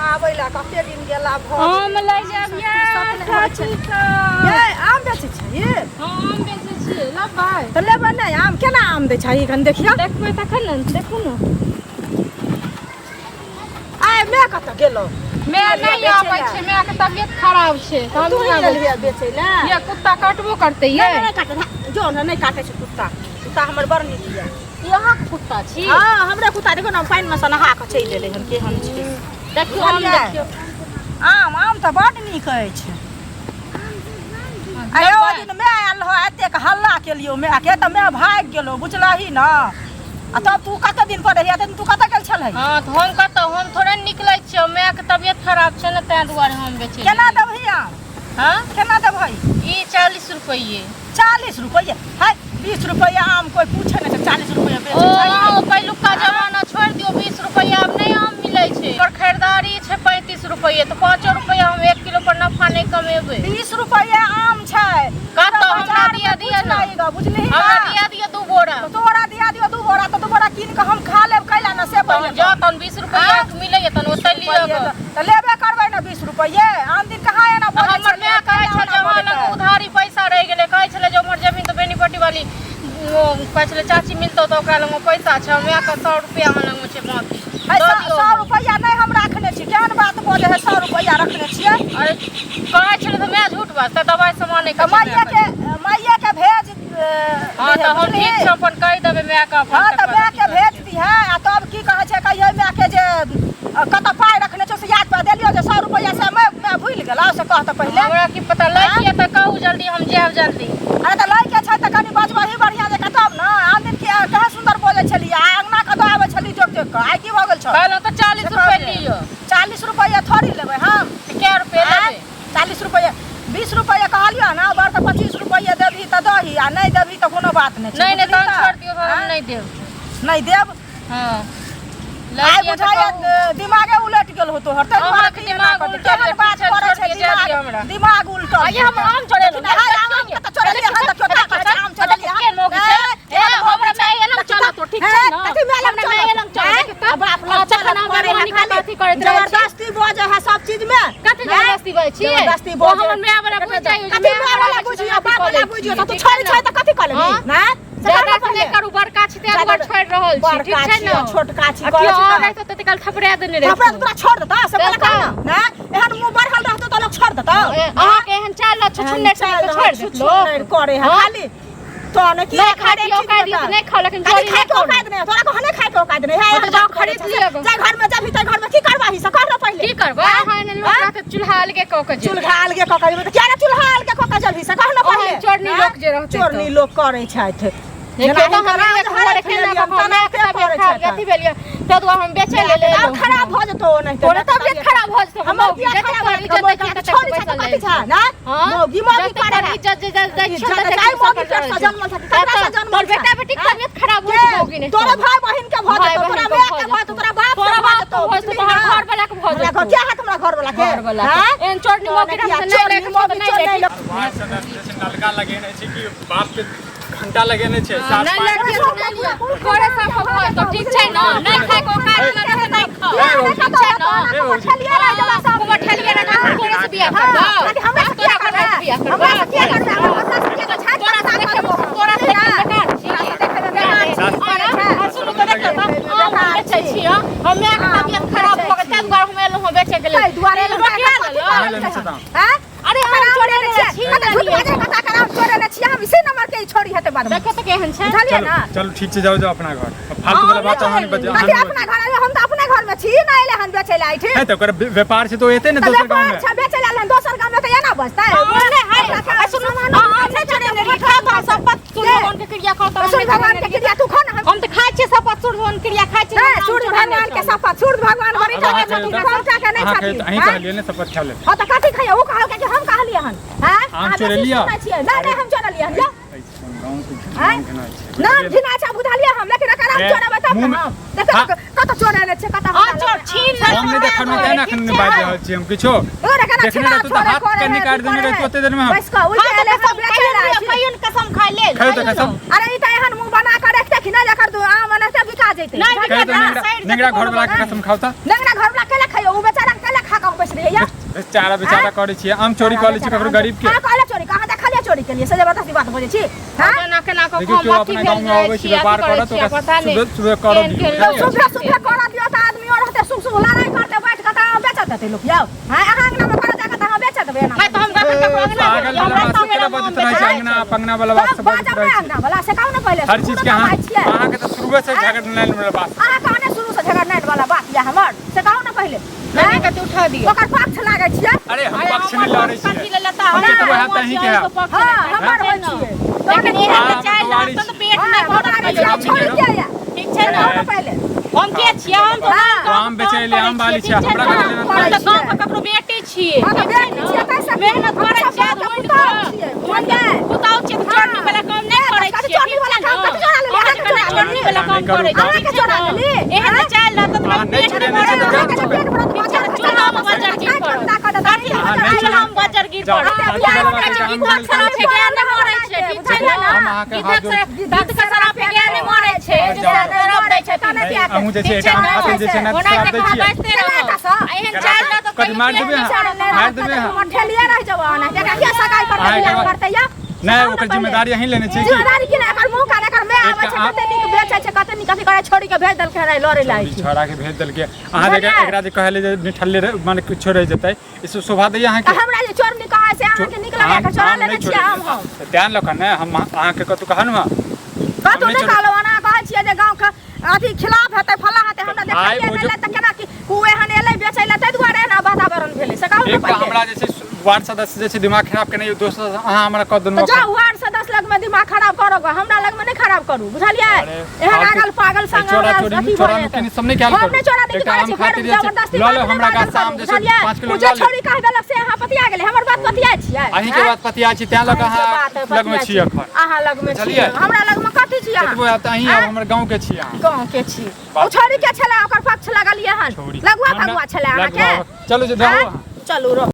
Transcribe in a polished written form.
आबै लए कते दिन गेला भऽ आम गेलै। लै जायब सब ये फुर्सत नहि होइ छै। चाची सब। ये आम बेचै छी हँ, आम बेचै छियै लेबै तऽ लेबै नहि आम केना आम दै छही कनि देखियौ देखबै तखन ने देखू ने आइ मैं कतऽ गेलहुँ मैं नहि आबै छै माय के तबियत खराब छै तऽ हम तू नहि ही आबै गेलियै बेचै लए ये कुत्ता काटबो करतै ये नहि नहि काटै जो ने नहि काटै छै कुत्ता कुत्ता हमर बड़ नीक यऽ ई अहाँके कुत्ता छी हँ हमरे कुत्ता देखो ने पानिमे सँ नहा कऽ चलि एलै हन केहन छै देखियौ आम बुझलियै? देखियौ आम आम तऽ बड नीक अछि आ ओहि दिन माय आयल रहौ एतेक हल्ला केलियौ मायके तऽ माय भागि गेलौ बुझलही ने आ तब तू कते दिन पर रही एते दिन तू कतऽ गेल छलही हँ तऽ हम कतऽ हम थोड़े ने निकलै छियै मायके तबियत खराब छै ने ताहि दुआरे हम बेचै केना देबही आम हँ केना देबही ई 40 रुपैए 40 रुपैए है 20 रुपैआ आम कोई पूछे नहि छै 40 रुपैआ ओ बेचै छै पहिलुका जमाना छोड़ि दियौ 20 रुपैआ आब नहि आम मिलै छै पर खरीदारी छै 35 रुपैए तऽ 5 रुपैआ हम 1 किलो पर नफा नहि कमेबै 20 रुपैआ आम छै कतऽ हमरा बाजार दिया मे दिया पूछ ने लही गऽ, बुझलिही हमरा ना? दिया दिया दू बोरा तऽ तोरा दिया दियो दू बोरा तऽ दू बोरा कीन कऽ हम खा लेब कैला ने से तहन पहिले जाउ तहन 20 रुपैआ के मिलैए तहन ओतऽ लिअ गऽ तऽ लेबे करबै ने 20 रुपैए आन दिन कहाँ एना तऽ बजै हमर छलियै, माय कहै केना छल जे ओना हमरा लग बजतै? उधारी पैसा रहि गेलै कहै छलै जे उम्हर जमीन तऽ बेनीपट्टी वाली ओ कहै छलै चाची मिलतौ तऽ ओकरा लगमे पैसा छै मायके 100 रुपैआ हमरा लगमे छै बाकी है दऽ सौ दियौ सौ रुपैआ नहि हम राखने छी केहन बात बजै है 100 रुपैआ रखने छियै अरे कहै छलै तऽ माय झूठ बाजतै दबाइ सामान नहि तऽ कहै छै माइये मायके। के माइये के भेज हँ तऽ हम ठीक छै अपन कहि देबै मायके अपन हँ तऽ तकर बाद मायके भेज दिहे आ तब की कहै छै कहियै मायके जे कतऽ पाइ रखने छौ से याद पाइ देलियौ जे 100 रुपैआ से माय माय भूलि गेलौ से कह तऽ पहिले हमरा की पता लै छियै तऽ कहू जल्दी हम जायब जल्दी अरे तऽ लैके छै तऽ कनि बजबही बढ़िआँ जकाँ तब ने आन दिन के कहे सुन्दर बजै छलियै आ अङ्गना कतऽ आबै छली जोक जोक कऽ आइ की भऽ गेल छौ कहलहुँ तऽ 40 रुपए लिअ 40 रुपैआ थोड़ी लेबै हम तऽ कै रुपए लेबै 40 रुपैआ 20 रुपैआ कहलियौ ने बड़ तऽ 25 रुपैआ देबही तऽ दही आ नहि देबही तऽ कोनो बात नहि छै नहि नहि बुझली तहन तऽ? छोड़ि दियौ हम नहि देब नहि देब हँ लै आइ लिअ तऽ बुझाइया कहू। दिमागे उलटि गेल हो तोहर ताहि दुआरे अहाँके कि एना दिमाग करतै। उलटल केहन यऽ, बात ठीक छै, करै छोड़ि छै दिअ, जाय दिअ हमरा। दिमाग दिमाग उलटल आइ हम आम चोरेलहुँ। देखियौ, हाय, आम कतऽ चोरेलियै हन देखियौ तऽ कहै छै आम चोरेलियै हन। केहन मौगी छै? ए, ए, हमरा माय एलम चलत, ठीक छै ने? कथी माय लग हमरा माय चलत? एलम चलत, हैं? देखियौ तऽ। बाप लग आ, तखन चलत हम करे है बेईमानी खाली। अथी करैत रहै छी। जबरदस्ती बजै है सब चीज में कथी जबरदस्ती बजै छी? जबरदस्ती ओ बजै हमर माय वाला बुझि जाइयो जे कथी माय माय वाला वाला छै, बुझियो अथी बाप कऽ वाला लै बुझियो छी, तऽ तू ठीक छोड़ी छै छै ने? तऽ कथी कऽ लेबही हँ? हैं से ज्यादा कहना से नहि पहिले। करू बड़का छी ताहि दुआरे छोड़ि रहल छी ठीक बड़का छै छी ने छोटका छी आ करै केओ छी और तऽ रहितौ तऽ काल्हि थपड़ा देने थपड़ा रहितौ तऽ तोरा छोड़ देता से पहिले कह ना ने एहन मुँह बढ़ल रहतौ तऽ लोक छोड़ देतौ ए, अहाँके एहन चाल रहत छुछुन्नर एहन से चाल छोड़ि रहत, देत छुछुन्नर लोक करे है हँ? खाली तो ने की नहि खाय के औकात दियौ तऽ नहि खाउ लेकिन खाली चोरी खाय नहि के करू औकात नहि तोरा कह नहि खाय के औकात नहि है हँ तऽ जाउ खरीद लिअ गो। जाय घर में जाबही तै घर में की करबाही से कर ना पहिले की करबै अहाँ एहन लोक आँय? रहत चूल्हा अलगे कऽ के जेबै चूल्हा अलगे कऽ के जेबै तऽ किया ने चूल्हा अलगे कऽ के जेबही से कह ना ओहन पहिले चोरनी आँय? लोक जे रहतै तऽ। चोरनी लोक करै छथि देखियौ जेना तऽ हिनकर हमरा राज एक हरैत घर लेलियनि केना तेना हमरा के तबियत करै खराब छथि। अथी भेल यऽ ताहि दुआरे हम बेचै लेल आर एलहुँ खराब भऽ जेतौ ओनाहिते तोरे तबियत खराब भऽ जेतौ हमर मौगी किया जतेक खराब तोहर भऽ इज्जत जेतौ? दै छियै ततेक छोड़ी पैसा छै तऽ लै कथी छै ना हँ? मौगी मौगी जतेक करे तोहर है। इज्जत जे दै छियौ इज्जत ततेक चाहे पैसा मौगी कर पेट रहल से छै। जन्मल छथि ककरा से जन्मल तोहर छै? बेटा बेटीके तबियत खराब हो के? जेतौ मौगी नहि तोरे भाई बहिन के भऽ भाई जेतौ तोरा बहिन के माय भऽ के भऽ जेतौ जेतौ। तोरा बाप के तोरा भऽ बाप जेतौ के भऽ जेतौ, बुझलिही तोहर ना? घरवला के भऽ हमरा जेतौ। घर क्या हाथ हमरा घरवला के घरवला के। हैं? एहन चोरनी मौगी तोरा रहतै, नहि चोरनी लैके छौ तऽ मौगी नहि चोर लैके नहि छौ। वार्ड सदस्य जे छै नलका लगेने छै कि बाप के घंटा लगेने छै साफ नहि पानि लड़की से नहि लिअ घरे साफ भऽ जेतौ ठीक छै ने नहि खाय के औकात नहि रहतै नहि खाओ ठीक छै ने ए भौजी। कुमार ठेलिए रहै तऽ तोरे से बियाह करबौ हमरा से तोरा किया घरवाला से बियाह करबौ हमरा से किया करबै हमरा से किया करबै तोरा से देखै तोरा से देखै बेकार छी सुनू तऽ देखियौ तऽ आम हम बेचै छी हँ हम मायके तबियत खराब भऽ गेल ताहि दुआरे हम एलहुँ हँ बेचैके लेल ताहि दुआरे एलहुँ हँ, रोकिया लेलहुँ कहाँ लेने छै दाम? हैं? अरे हम चोरेने छी कतऽ झूठ बाजै कतऽ कर हम चोरेने छियै हम इसी नंबर के ई छोड़ी हेतै बादमे देखियौ तऽ केहन छै बुझलियै चलू ना चलू ठीक छै जाउ जाउ अपना घर फालतू वाला बात अहाँ नहि बजाउ कथी अपना घर आइयो हम तऽ अपने घर में छी ना एले हन बेचै लए एहिठाम नहि तऽ ओकर व्यापार छै तऽ ओ एतै ने तऽ दोसर गाँव व्यापार में छै बेचै लए आयल हन दोसर गाँव में तऽ एना बजतै नहि हाय अपना आ सुनू सामान हम नहि चोरेने रहियै खा तऽ शपथ सूर्य भगवान के क्रिया खाओ तऽ सूर्य भगवान के क्रिया तू खा ना हम तऽ खाइ छियै शपथ सूर्य भगवान के क्रिया खाइ छियै नहि सूर्य भगवान के शपथ सूर्य भगवान बड़ी अब टा अहाँ के छथिन कहियौ तऽ- कम टा के नहि अहाँ कहियौ छथिन तऽ अहीं आँय? कहलियै ने शपथ खा ले हाँ तऽ कथी खैया ओ कहलकै कि हम कहलियै हन हैं आम अहाँ बेसी चोरेलियै? सुनै छियै नहि नहि हम चोरलियै हन यौ गाँव के आँय? घिना छै नाम घिना छै बुझलियै हम लेकिन एकर आम ए, चोरेबै तब ने मुँह में- हम देखो हाँ। कतऽ चोरेने छै कतऽ आ चोर छीन ले हम नहि देखलहुँ तेँ ने एखन नहि बाजि रहल छी हम किछो देखने रहितहुँ तऽ हाथ के निकालि देने रहितहुँ ओते देरमे हम बस कऽ उल्टे एलै सब बेचै लए आयल छी। कहियो ने कसम खाइ लेल खाइ तऽ कसम अरे ई तऽ एहन मुँह बना कऽ रखतै कि नहि जकर दू आम एनाहिते बिका जैतै नहि कहियो तऽ बिका नेंगरा सड़ि जेतै नेंगरा कोनो घरवला के कसम खाउ तऽ नेंगरा घरवला केला खैयो उ बेचारा केला बेच रहियै या चारा बेचारा करै छियै, आम चोरी कऽ लै छियै ककरो गरीब के। अहाँ कहले चोरी कहाँ देखलियै चोरी के लिए से जबरदस्ती बात बजै छी? हाँ केना केना कऽ देखियौ हम केओ अथी अपना भेल गाँवमे जाइ अबै छै छी, अथी व्यापार करै करत छी, ओकरा पता नहि सुबह सुबह करऽ केहन दियौ, केहन बुझलियै? सुबह सुबह करऽ दियौ तऽ आदमी और रहतै, सुख सुख लड़ाइ करतै बैठ कऽ तऽ अहाँ बेचत हेतै लोक यौ? हाँ, अहाँ अङ्गनामे करऽ जाकऽ तऽ अहाँ बेचत हेबै एना? है तऽ हम कखन ककरो अङ्गना पागल गेलियै, वाला हमरा बात सब सामने केना मे बजैत रहै छै, बेचै अंगना पंगना वाला बात तब सब बजैत बाजब रहै नहि छै अङ्गना वाला से कहू ने पहिले। हर चीज के। शुरू अहाँ तऽ छियै। अहाँके तऽ शुरुए से झगड़नाइ वाला बात। अहाँ कहने शुरू से झगड़नाइ वाला बात यऽ हमर, से कहू ने पहिले। कने कते उठा दियौ। ओकर पक्ष लागै छियै। अरे हम अरे पक्ष हमर नहि लड़ै पक्ष कथी छियै, ले लेता? हम हमरा केतबो हैब हमर तऽ अहींके छियै, हैब। अहींके पक्ष हाँ, लेता। हमर ठीक होइ छै ने? छियै। लेकिन एहन अहाँ तऽ चालि दुआरी रहत तऽ छी। पेट हाँ, नहि भरत दुआरी कहियो। छियै, छोड़ि के यऽ। ठीक छै ने? कहू ने पहिले। हम के छियै? हम तऽ हाँ। गाँव आम बेचै ले आम बाली ठीक छियै, छै हमरा ने? कथी लेना? हम तऽ छियै। गाँवके ककरो बेटी छियै। हाँ, तऽ ठीक छै बेटी ने? छियै, ताहि से मेहनत हम करै सब छियै, बापके ढूँढि पुतहु कऽ। छियै, ढूँढि कऽ बुझलियै? पुतहु छियै तऽ चोरनी वाला काम नहि हाँ, करै कथी छियै, चोरनी ठीक वाला छै काम ने? कथी चोरा लेलियै? अहाँ अहाँके जकाँ चोरा चोरनी वाला लेलियै? काम करै छियै, अहाँके ठीक छै चोरा ने? लेली? एहन तऽ चालि रहत तऽ अहाँ नहि पेट नहि चोरेने छियै भरत। तऽ अहाँके जे पेट भरत, ठीक छै ने? चूल्हामे बजर गिर पड़त। कथी अहाँ नहि चूल्हामे चोरा- बजर गिर जाउ, पड़त। फालतू वाला बात के गिद्धक आम जल सराफे गाय नहि मरै छै, ठीक छै ने? हम अहाँके हाथ गिद्धक गिद्धक सराफे गाय नहि मरै छै, जे जाउ। सराफ दै छथिन। नहि, अहूँ जे छै ठीक एकटा छै आम ने? खातिर जे छै ने ओना श्राप के दै अहाँ छियै। बाजिते रहब। आ एहन चालि रहत तऽ कथी कहियो मारि पेट देबै नहि अहाँ? भरत। मारि देबै अहाँ? ठेलिए रहि जाउ अहाँ, एकरा किया सगाई करतै, अहाँ बियाह एकर- करतै या? नहि, ओकर जिम्मेदारी अहीं लेने छी की? जिम्मेदारी की? नहि, एकर मुँह कान, एकर माय आबै छै, एकटा कते नीक बेचै छै, कते नीक अथी करै, छोड़ी के भेज देलकै रे लड़ै लाय ई छोड़ा के भेज देलकै। अहाँ जे बुझलियै? एकरा जे कहले जे निठल्ले रह- माने किछो रहि जेतै, ई सब शोभा दैया अहाँके? हमरा जे चोर नीक कहै से अहाँके नीक लगै? आम- एकर चोरा आम लेने नहि छियै आम हम? तऽ तें लऽ कऽ ने हम अहाँके कतहु कहलहुँ हँ? कतहु नहि नहि कहलहुँ। अहाँ कहै छियै जे गाँवके अथी खिलाफ हेतै, फल्लाँ हेतै, हमरा भाय, देखलियै ओ नहि जे- लै तऽ केना की ओ एहन एलै बेचै लए, ताहि दुआरे एना वातावरण भेलै, से कहू ने एक तऽ पहिले। हमरा जे छै वार्ड सदस्य जे छै दिमाग खराब केने यौ, दोसर अहाँ हमरा कऽ तऽ देलहुँ। जाउ वार्ड सदस्य लगमे दिमाग खराब करब, हमरा लगमे नहि खराब करू, बुझलियै? अरे, एहन फालतू- आगल पागल संग चोरा हमरा चोरी- अथी भऽ चोरा जेतै। नुकी सब नहि कयल हम करू। नहि चोरा नुकी एकटा करै आम छी, फेर खातिर जे छै, जबरदस्ती लऽ बात लेब नहि हमरा बाजल गाछ से आम करू, जे छै, बुझलियै? 5 किलो ओ जे लऽ लेब। छोड़ी कहि देलक से अहाँ पतिया गेलै? हमर बात पतिया छियै? अहींके आँय? बात पतिया छी, तें लऽ कऽ अहींके अहाँ बात लगमे पतिया छी एखन। अहाँ लगमे छी? बुझलियै? हमरा लगमे कथी छी अहाँ? कतबो आयब तऽ अहीं आयब, आँय? हमर गाँवके छी अहाँ। गाँव के छी? बाप ओ छोड़ी के छलै, ओकर पक्ष लगलियै हन? छोड़ी। लगुआ हमरा- भगुआ छलै अहाँके? लगुआ- चलू जे रहू आँय? अहाँ। चलू रहू।